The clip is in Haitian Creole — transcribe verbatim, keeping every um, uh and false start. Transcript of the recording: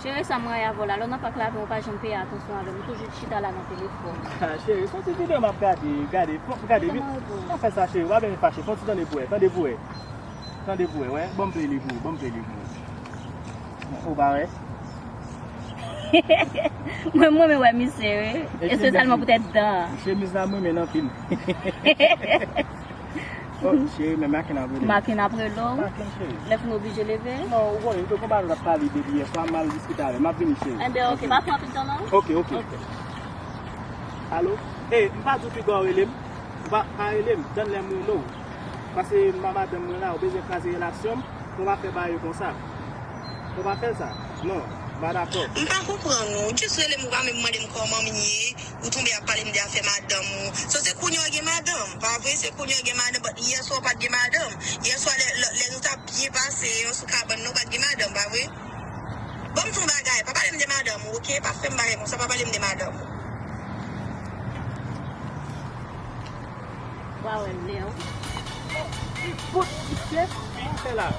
Cheri, sa m rayi avè w la, lè w nan pak la avè m, ou pa janm peye atansyon avè m, ou toujou chita la nan telefòn. Ah, cheri, se yon ti videyo m ap gade, gade, fon, gade, vi, Kòman ou bon? Pa fè sa, cheri, pa byen fache, fon ti tande pou wè, tande pou wè. Tande pou wè, wè, ban m play li pou ou, ban m play li pou ou. Ou pa wè? Mwen, mwen, mwen wè misye, wi. Espesyalman poutèt dan. Chemiz la mwen men anpil. Oh, cheri, men maken ap rele. Maken ap rele w. Maken, cheri. Lè fini oblije leve. Non, ou konnen, nou te konn pale, n ap pale depi yè swa, m al diskite avè l. M ap vini, cheri. Enben, ok, pa pran anpil tan, non. Ok, ok. Alo? Ey, m pa di w piga w rele m. Ou pa, pa rele m. Tann lè m rele w. Pase m a madanm mwen la, ou bezwen kraze relasyon m. Fò w pa fè bagay yo konsa. Fò w pa fè sa. Non, m pa dakò. M pa konprann ou. Ou jis rele m, ou pa menm mande m kòman m ye. Ou tonbe ap pale m de afè madanm ou. So se kounye a w gen madanm, pa vre? Se kounye a w gen madanm, but yè swa w pa t gen madanm. Yè swa lè, lè, lè nou t ap byen pase sou kabann nan, ou pa t gen madanm, pa vre? Ban m di w yon bagay, pa pale m de madanm ou, oke? Pa fè m bagay konsa, pa pale m de madanm ou. Wa wè lè w. Fout, misye, sa fè la.